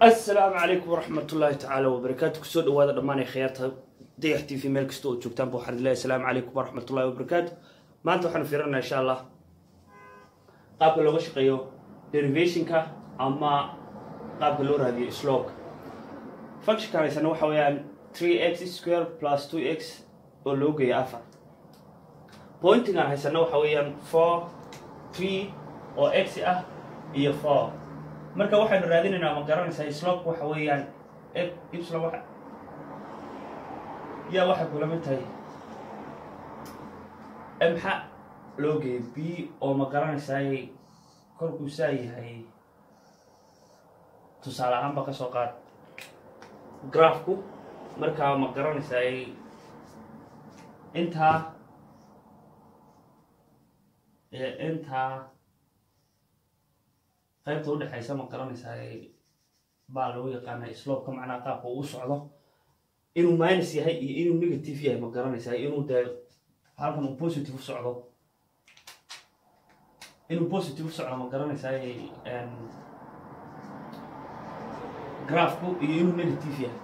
Asalaamu calaykum waraxmatullaahi tacaala wabarakaatu. Kusoo dhawaada dhammaan ay khiyaarta Dayax TV meel kasta oo joogtaan ba, waxaan idin leeyahay asalaamu calaykum waraxmatullahi wabarakaatu. Maanta waxaanu fiirinaa, insha Allah, qaabka looga shaqeeyo derivationka ama qaabka loo raadiyo slope. Functionka haysana waxa weeyaan 3x square plus 2x oo loo geeyo 4. Pointingaan haysana waxa weeyaan 4 3 oo x ah iyo 4. Marka waxaynu raadinaynaa, ma garanaysaa, slope. Waxa weeyaan epsilon waxa yaa waxay kula mid tahay mxa loo geeyay b oo, ma garanaysaay, korkuu saa yahay. Tusaale ahaan ba ka soo qaad graphku. Markaa, ma garanaysaay, intaa iyo intaa qaybta udhexaysa, ma garanaysaay, baa lagu yaqaana slopeka. Macnaha qaabka uu u socdo, inuu minus yahay iyo inuu negative yahay, ma garanaysaa, inuu dee halkan uu positive u socdo, inuu positive u socdo, ma garanaysaay, graphku iyo inuu negative yahay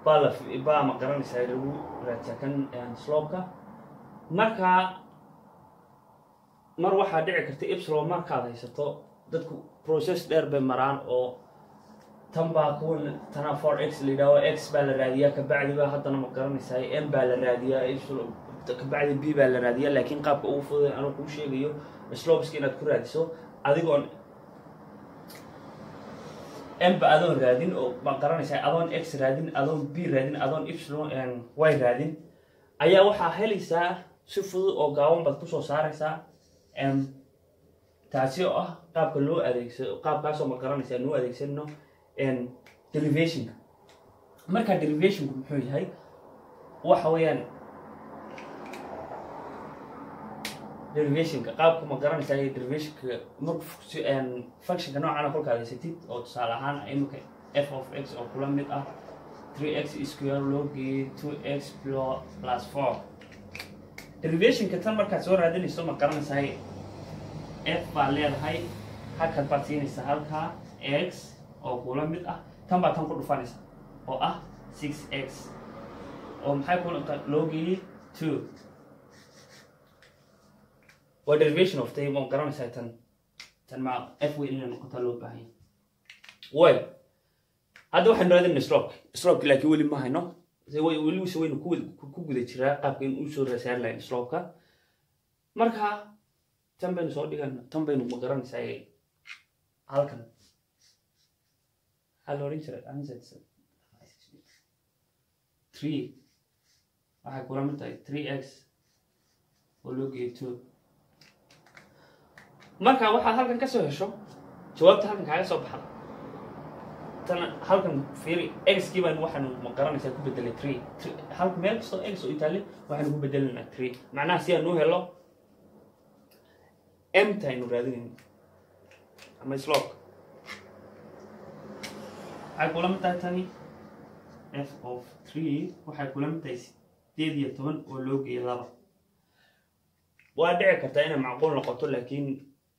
baa la baa, ma garanaysaa, lagu raadsaa kan slopeka. Marka mar waxaa dhici karta epsilon markaad haysato, dadku process dheer bay maraan oo tan baa kuwan tana 4x la yidhahdo, x baa la raadiyaa, kabacdi baa haddana, ma garanaysaa, m baa la raadiyaa, epsilon, kabacdi b baa la raadiyaa. Laakiin qaabka ugu fudud anuu kuu sheegayo slopeska inaad ku raadiso adigoon m ba adoon raadin oo, ma garanaysaa, adoon x raadin, adoon b raadin, adoon epsilon y raadin, ayaa waxaa helaysaa si fudud oo gaaban baad kusoo saaraysaa m, taasi oo ah qaabka loo adeegsado, qaabkaasoo, ma garanaysaa, noo adeegsano derivationka. Marka derivationku muxuu yahay? Waxa weeyaan derivationka qaabka, ma garanaysaa, derivationka marku functionka noocana kolkaad haysatid oo tusaale ahaan imika f of x oo kula mid ah 3x square loo geeyey 2x plus 4, derivationka tan markaad soo raadinayso, ma garanaysaa, f baad leedahay, halkaad baad siinaysaa halkaa x oo kula mid ah, tan baa tan ku dhufanaysa oo ah 6x oo maxay ku loo geeyey 2. Waa derivation of tay, ma garanaysaa. Tan ma f weyn inay noqotaa loo baahan yahay. Way hadda waxaynu raadinayna slope, slope laakiin weli ma hayno. Weli se waynu ku guda jiraa qaabka in uu soo rasaari lahayn slopeka. Marka tan baynu soo dhigana, tan baynu, ma garanaysaa, halkan maxaa la odhan jiray? 3 waxay kula mid tahay 3x oo loo geeyo 2. Marka waxaad halkan ka soo hesho jawaabta halkan kaaga soo baxda, tan halkan fiiri, x kii baan waxaanu, ma garanaysaa, ku bedelay 3. Halka meel kastoo x oo itaale waxaanu ku bedelanaa 3, macnaha si aan u helo m ta aynu raadinayno ama slope. Waxay kula mid tahay tani f of 3 waxay kula mid tahay 18 oo loo geeyay 2. Waa dhici kartaa inay macquul noqoto, laakiin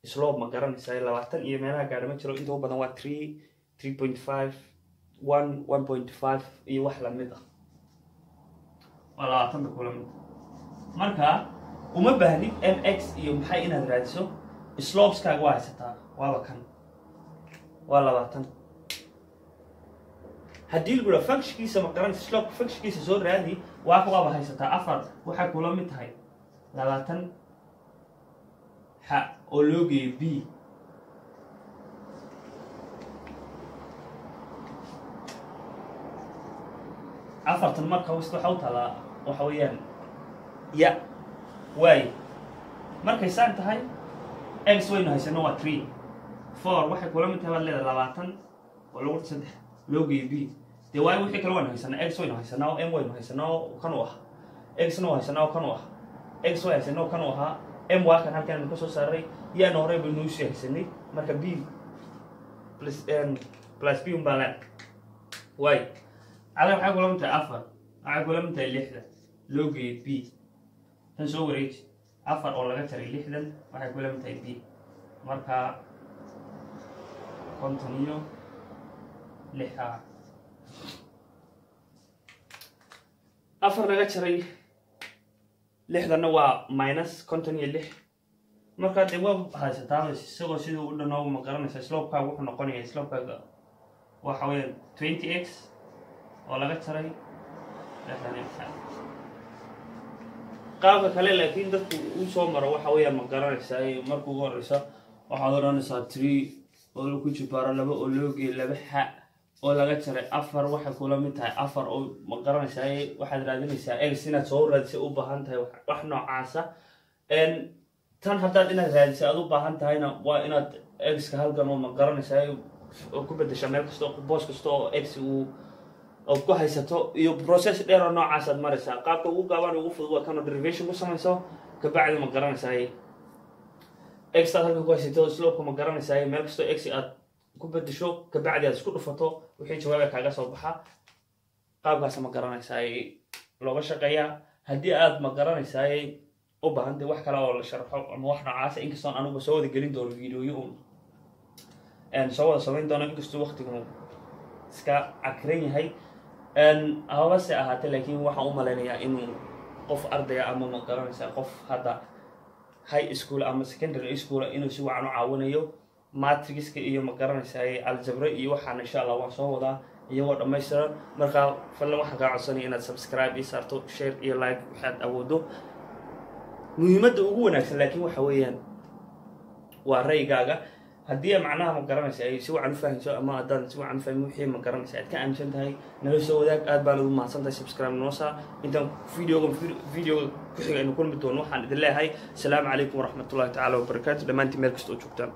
slope, ma garanaysaa, 20 iyo meelaha gaadha ma jiro. Inta u badan waa 3, 3.5, 1, 1.5 iyo wax lamid ah. Waa 20 bay kula mid. Marka uma baahnid m x iyo maxay inaad raadiso. Slopeskaaga waa haysataa, waaba kan, waa 20. Haddii lagu dhaha functionkiisa, ma garanaysa, slope functionkiisa soo raadi, waa waaba haysataa. 4 waxay kula mid tahay 20 xa oo loo geeyo b. Afartan marka wist waxa u taalaa waxa weeyaan ya waay. Markay saan tahay, x waynu haysano, waa 3. 4 waxay kula mid tahay baad leedahay 20 oo lagu 3 loo geeyo b. Dee waayo wixii kale waynu haysanaa, x waynu haysanaa oo m waynu haysanaa oo kan u ah, x na waa haysanaa oo kan u ah, x way haysanaa oo kan u ahaa, m waa kan halkan aynu ka soo saaray, yaana horey baynu usii haysanay. Marka b plus plus b un baa leen waay. Cada waxay kula mid tahay 4, waxay kula mid tahay 60 loo geeyey b. Tan soo wareeji, 4 oo laga jaray 60 waxay kula mid tahay b. Marka 50. Lixa 4 laga jaray 60-na waa minus 56. Markaa dee waa haysataa isagoo siduu u dhanoogu, ma garanaysa, slopekaaga wuxuu noqonayaa, slopekaaga waxa weeyaan 20 x oo laga jaray 60. Qaabka kale laakiin dadku uu soo maro waxa weeyaan, ma garanaysaa, marka ugu horeysa waxaad odhanaysaa 3 oo lagu jibaaro 2 oo loo geeyay 2 xa oo laga jaray 4 waxay kula mid tahay 4 oo, ma garanaysaa, waxaad raadinaysaa x inaad soo raadisay u baahan tahay, wax noocaasa. Tan haddaad inaad raadisay aad u baahan tahayna, waa inaad x-ka halkan oo, ma garanaysaa, oo ku bedesha meel kasta oo boos kasta oo x uu ood ku haysato, iyo process dheer oo noocaas aad maraysaa. Qaabka ugu gaaban, ugu fudud waa kanoo derivation ku samayso, kabacdi, ma garanaysaa, x aad halkan ku haysato, slopeka, ma garanaysaa, meel kastoo x aad ku bedesho, kabacdi aad isku dhufato wixii jawaaba kaaga soo baxa. Qaabkaas, ma garanaysaa, looga shaqeeyaa. Haddii aad, ma garanaysaa, u baahantay wax kale oo la sharxo ama wax noocaasa, inkastoon anugu soo wada gelin doono videoyo un soo wada samayn doono, inkastuu waqtigan iska cakiran yahay, habase ahaatee, laakiin waxaan u malaynayaa inuu qof ardaya ama, ma garanaysaa, qof hadda high school ama secondary school inuu si wacan u caawinayo matrixka iyo, ma garanaysaa, aljabra iyo waxaan. Insha Allah waan soo wadaa iyagoo dhammaystiran. Markaa fadlan waxaan kaa codsanaya inaad subscribe ii saarto, share iyo like waxaad awoodo. Muhiimadda ugu wanaagsan laakiin waxa weeyaan waa raygaaga. Haddii macnaha, ma garanaysa, ay si wacan u fahamso ama haddaan si wacan u fahmin wixii, ma garanaysa, aad ka aaminsan tahay, nala soo wadaag. Aad baan ugu mahadsan tahay. Subscribe noo saa. Intaan videoga ku xiga aynu kulmi doono, waxaan idin leeyahay asalaamu calaykum waraxmatullahi tacaala wabarakaatu dhammaantiin meel kasta oo joogtaan.